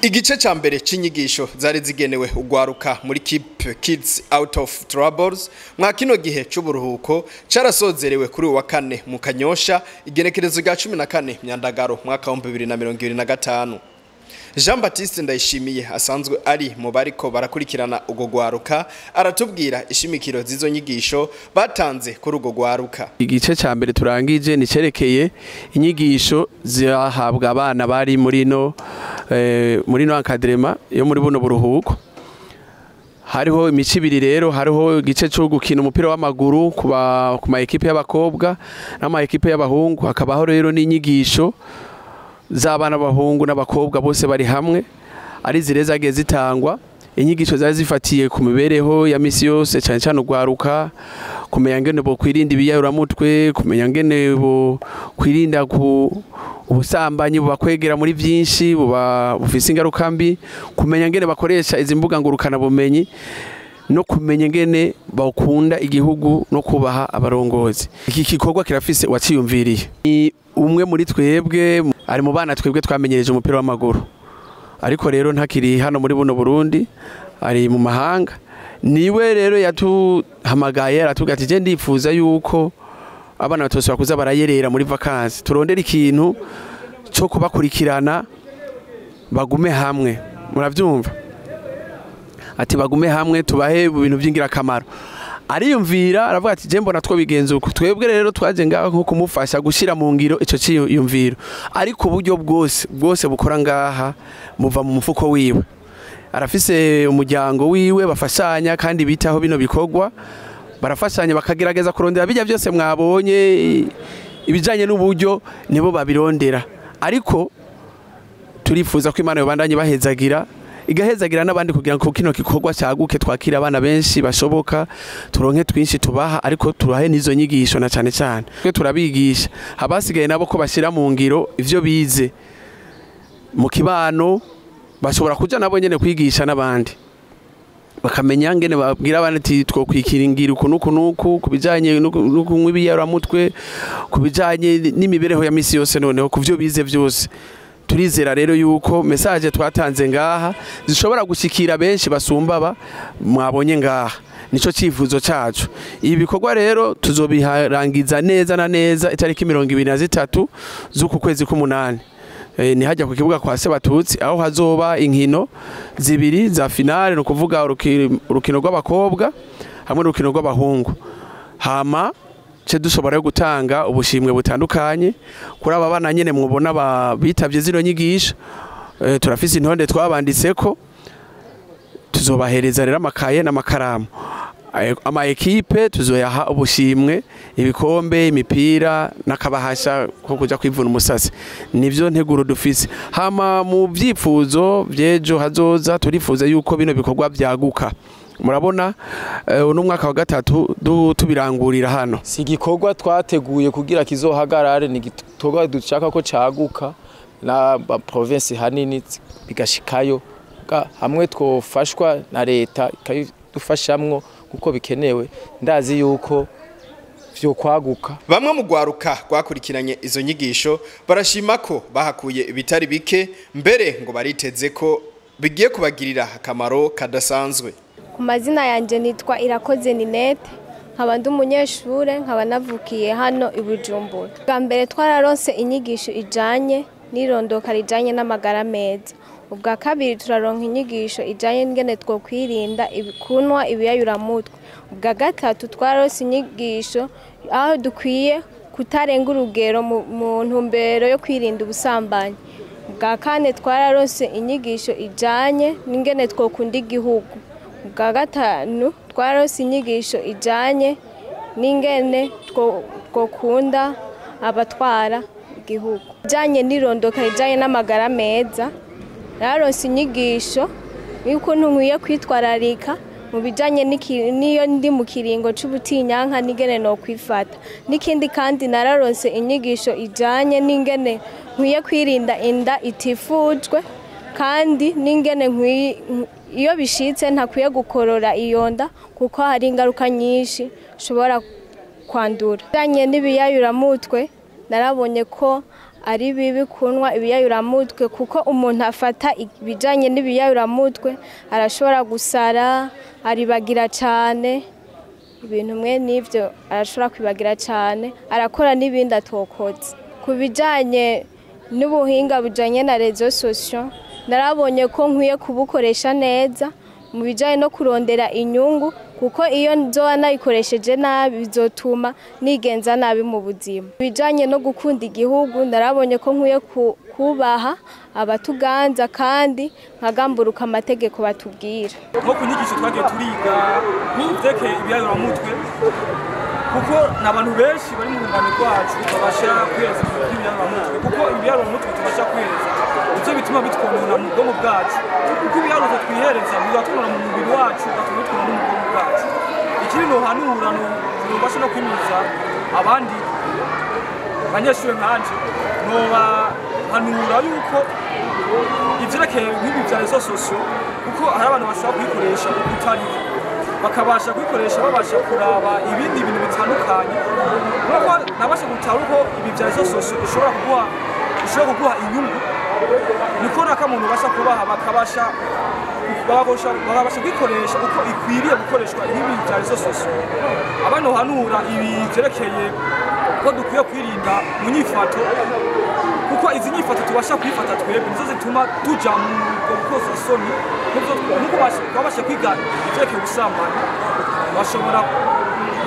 Igice ca mbere c'inyigisho zari zigenewe ugwaruka muri Keep Kids Out of Troubles mwa kino gihe c'uburuhuko carasozerewe kuri uwa kane mu Kanyosha, igenekerezo rya 14 Myandagaro mwaka wa 2025. Jean Baptiste Ndayishimiye asanzwe ari mu bariko barakurikirana ugo gwaruka aratubwira ishimikiro z'izo nyigisho batanze kuri ugo gwaruka. Igice ca mbere turangije ni cerekeye inyigisho zihabwa abana bari muri no encadrement yo muri buno buruhuko. Hariho imico ibiri rero, hariho igice cyo gukina umupira w'amaguru ku ma ekipe y'abakobwa n'ama ekipe y'abahungu, hakabaho rero n'inyigisho z'abana b'abahungu n'abakobwa bose bari hamwe, ari zire zagiye zitangwa. Inyigisho zari zifatiye ku mibereho ya misi yose, cyane cyane ugwaruka, kumenya ngene bo kwirinda ibiyayuramutwe, kumenya ngene bo kwirinda ku ubusambanyi bubakwegera muri byinshi buba bufise ingaruka mbi, kumenya ngene bakoresha izi mbuga ngurukana bumenyi, no kumenya ngene bakunda igihugu no kubaha abarongozi. Iki gikorwa kirafise uwaciyumviriye, ni umwe muri twebwe, ari mu bana twebwe twamenyereje umupira w'amaguru, ariko rero ntakiri hano muri buno Burundi, ari mu mahanga. Niwe rero yatuhamagaye aratubwira ati je ndifuza yuko abana batosaba kuza barayerera muri vacances, turondera ikintu cyo kubakurikirana bagume hamwe. Muravyumva ati bagume hamwe tubahe ibintu by'ingirakamaro. Ariyumvira aravuga ati je mbona two bigenza uko. Twebwe rero twaje ngaho nko kumufasha gushira mu ngiro ico ciyumviro, ariko uburyo bwose bwose bukora ngaha muva mu mufuko wiwe. Arafise umuryango wiwe bafashanya kandi bitaho bino bikorwa, barafashanya bakagerageza kurondera bijya byose mwabonye ibijanye n'uburyo nibo babirondera, ariko turifuza ko Imana yobandanye bahezagira igahezagira n'abandi kugira ngo kino gikorwa cyaguke, twakira abana benshi bashoboka, turonke twinshi tubaha, ariko turahe n'izo nyigisho na cyane cyane twe turabigisha abasigaye nabo ko bashira mu ngiro ivyo bize mu kibano, bashobora kuja nabo nyene kwigisha n'abandi, bakamenya ngene babwira abandi ati twokwikiringira uku nuku nuku kubijanye no kunywa ibiyaramutwe, kubijanye n'imibereho ya misi yose, noneho kuvyo bize byose. Turizera rero yuko message twatanze ngaha zishobora gushikira benshi basumbaba mwabonye ngaha, nico cifuzo cacu. Ibi bikorwa rero tuzobiharangiza neza na neza itariki 23 z'uku kwezi k'umunani. Ni hajya ku kibuga kwa Sebatutsi aho hazoba inkino zibiri za finale, no kuvuga urukino rw'abakobwa hamwe n'urukino rw'abahungu. Hama ce dushobora gutanga ubushimwe butandukanye kuri aba bana nyene mwubona bitavye zino nyigisho. Turafise intonde twabanditseko, tuzobahereza rero amakaye n'amakaramu. Ama ekipe tuzoyaha ubushimwe, ibikombe, imipira n'akabahasha ko kuja kwivuna umusasi. Nivyo nteguro dufise. Hama mu vyifuzo vyejo hazoza turifuza yuko bino bikorwa vyaguka. Murabona uno mwaka wa gatatu tubirangurira hano. Si igikorwa twateguye kugira kizohagarare, ni igikorwa dushaka ko caguka na province hanini bigashikayo, hamwe twofashwa na leta ikadufashamwo kuko bikenewe, ndazi yuko vyo kwaguka. Bamwe mu gwaruka rwakurikiranye izo nyigisho barashima ko bahakuye ibitari bike, mbere ngo bariteze ko bigiye kubagirira akamaro kadasanzwe. Ku mazina yanje nitwa Irakoze Ninette, nkaba ndi umunyeshure, nkaba navukiye hano i Bujumbura. Bwa mbere twararonse inyigisho ijanye n'irondoka rijanye n'amagara meza. Ubwa kabiri turaronka inyigisho ijanye n'ingene twokwirinda kunwa ibiyayuramutwe. Ubwa gatatu twararonse inyigisho aho dukwiye kutarenga urugero mu ntumbero yo kwirinda ubusambanyi. Ubwa kane twararonse inyigisho ijanye n'ingene twokunda igihugu. Ubwa gatanu twararonse inyigisho ijanye n'ingene twokunda abatwara igihugu. Ijanye n'irondoka ijanye n'amagara meza, nararonse inyigisho y'ukuntu nkwiye kwitwararika mu bijanye n'iyo ndi mu kiringo c'ubutinyanka n'ingene no kwifata. N'ikindi kandi nararonse inyigisho ijanye n'ingene nkwiye kwirinda inda itifujwe, kandi n'ingene iyo bishitse ntakwiye gukorora iyo nda kuko hari ingaruka nyinshi ushobora kwandura. Bijanye n'ibiyayuramutwe narabonye ko ari bibi kunywa ibiyayuramutwe, kuko umuntu afata ibijanye n'ibiyayuramutwe arashobora gusara, aribagira cyane ibintu mwe n'ivyo, arashobora kwibagira cyane, arakora n'ibindi atokotse. Ku bijanye n'ubuhinga bujanye na réseaux sociaux, narabonye ko nkwiye kubukoresha neza mu bijanye no kurondera inyungu, kuko iyo nzoba nayikoresheje nabi bizotuma nigenza nabi mu buzima. Bijanye no gukunda igihugu, narabonye ko nkwiye kubaha abatuganza kandi nkagamburuka amategeko batubwira. Nko ku nyigisho twagiye turiga nk'ivyerekeye ibiyayuramutwe, kuko n'abantu benshi bari mu rungano rwacu babasha kwihereza ibintu by'ibiyayuramutwe, kuko ibiyayuramutwe tubasha kwihereza ivyo bituma bitwonona mu bwonko bwacu, kuko ibiyayuramutwe twihereza biratwonona mu mubiri wacu, bigatuma bitwonona no mu bwonko bwacu. Ikindi nohanura nobasha no kwimiza abandi banyeshure nkanje, nobahanura yuko ivyerekeye nk'ibi vya réseaux sociaux, kuko hari abantu bashobora kubikoresha uko utariko, bakabasha kubikoresha babasha kuraba ibindi bintu bitandukanye. Nkuko nabasha gutahura uko ibi vya réseaux sociaux ishobora kuguha inyungu, niko n'akamuntu ubasha kubaha bakabasha kubikoresha uko ikwiriye gukoreshwa nk'ibi vya réseaux sociaux. Abanohanura ibi vyerekeye ko dukwiye kwirinda mu nyifato, kuko izi nyifato tubasha kwifata twebwe nizo zituma tuja mu bukozasoni. Nkuko babasha kwiga ivyerekeye ubusambanyi, bashobora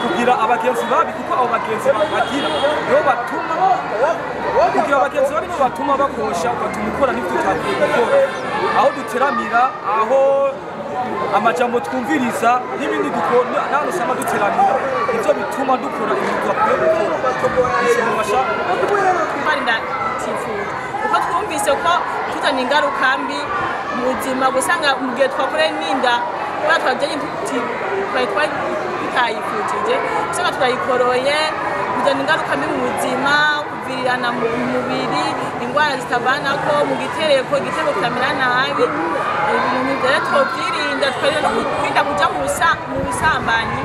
kugira abagenzi babi, kuko abo bagenzi bagira nibo batuma kugira abagenzi babi, nibo batuma bakosha, ugatuma ukora n'ivyo utakwiye gukora, aho duteramira, aho amajambo twumviriza n'ibindi dukora n'ahantu usanga duteramira, nivyo bituma dukora ibintu tudakwiye gukora. Ico nobasha twarinda tifuza, kuko twumvise ko tuzana ingaruka mbi mu buzima, gusanga mu gihe twakoreye n'inda kubera twabyaye twari tutayifujije, usanga turayikoroye, bizana ingaruka mbi mu buzima, kuvirirana mu mubiri, indwara zitavanako mu gitereko, igitereko kikamera nabi. Ibintu rero twovyirinda, tukarinda no kwirinda kuja mu busambanyi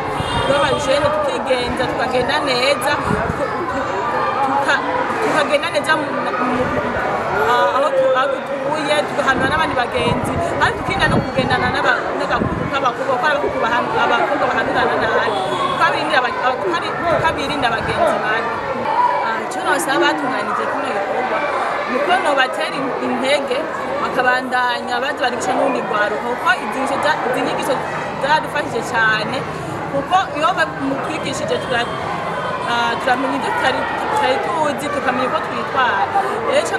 bw'abajene, tukigenza tukagenda neza, tukagenda neza aho dutuye, tugahanura n'abandi bagenzi, ariko tukirinda no kugendana n'abakobwa, kuko abakobwa bahanurana nabi, tukabirinda abagenzi babi. Ico nosaba batunganije kino gikorwa nuko nobatera intege bakabandanya baza barigisha n'urundi rwaruka, kuko izi nyigisho zaradufashije cane, kuko iyo mutwigishije turamenya ibyo tutari tuzi, tukamenya uko twitwara. Rero ico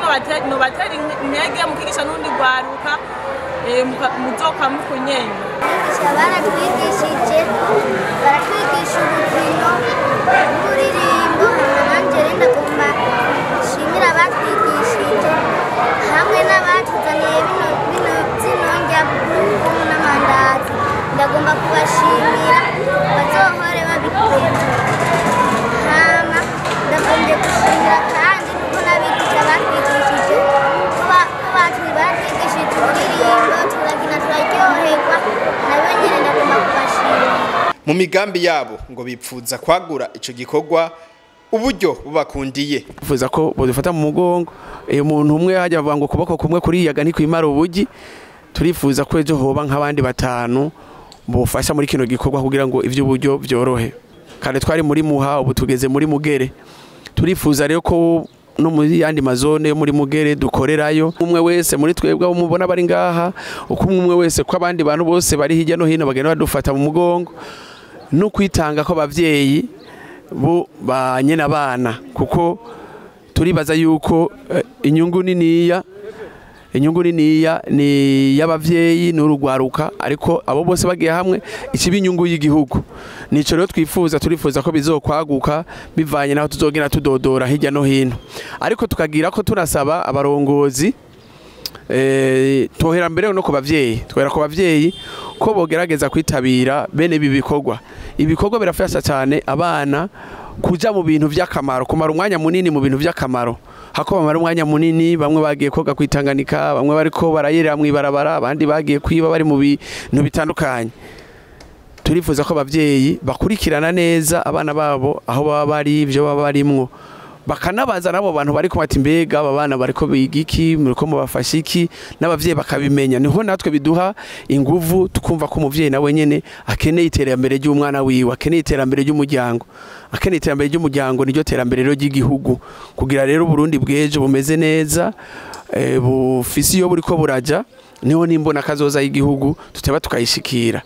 nobatera intege mukigisha n'urundi rwaruka, muzokwa mukunyene. Abigisha baratwigishije, baratwigisha urukino n'uririmbo, hama nanje rero ndagomba nshimire abatwigishije hamwe n'abatuzaniye bino zino ndya n'amandazi. Ndagomba kubashimira, bazohore babikora. Hama ndagombye gushimira kandi nuko n'abigisha batwigishije, ko baratwigishije uririmbo, turakina turaryoherwa, nabo nyene ndagomba kubashimira. Mu migambi yabo ngo bipfuza kwagura ico gikorwa uburyo bubakundiye. Bifuza ko bodufata mu mugongo. Iyo umuntu umwe hajya avuga ngo ukuboko kumwe kuriyaga ntikwimara ubugi, turifuza ko ejo hoba nk'abandi batanu bofasha muri kino gikorwa kugira ngo ivy'uburyo vyorohe. Kare twari muri Muha, ubu tugeze muri Mugere. Turifuza rero ko no muri yandi mazone yo muri Mugere dukorerayo, umwe wese muri twebwe abo mubona bari ngaha, uko umwe wese ko abandi bantu bose bari hirya no hino bagenda badufata mu mugongo, no kwitanga ko abavyeyi bo ba nyene abana, kuko turibaza yuko inyungu niniya ni y'abavyeyi n'urugwaruka, ariko abo bose bagiye hamwe ikiba inyungu y'igihugu. Nico rero twifuza, turifuza ko bizokwaguka bivanye naho tuzogenda tudodora hirya no hino, ariko tukagira ko tunasaba abarongozi tohera mbere no ku bavyeyi, twera ku bavyeyi ko bogerageza kwitabira bene ibi bikorwa. Ibikorwa birafasha cyane abana kuja mu bintu vy'akamaro, kumara umwanya munini mu bintu vy'akamaro, hako bamara umwanya munini bamwe bagiye koga kwitanganika, bamwe bariko barayerera mwibarabara, abandi bagiye kwiba, bari mu bintu bitandukanye. Turifuza ko abavyeyi bakurikirana neza abana babo aho baba bari, ivyo baba barimwo, Bakanabaza nabo bantu bari kumwe ati: "Mbega aba bana bariko biga iki? Muriko mubafasha iki?" N'abavyeyi bakabimenya. Niho natwe biduha inguvu, tukumva ko umuvyeyi nawe nyene akeneye iterambere ry'umwana wiwe, akeneye iterambere ry'umuryango. Akeneye iterambere ry'umuryango, niryo terambere rero ry'igihugu. Kugira rero Burundi bw'ejo bumeze neza, bufise iyo buriko buraja, niho nimbona kazoza y'igihugu tuteba tukayishikira.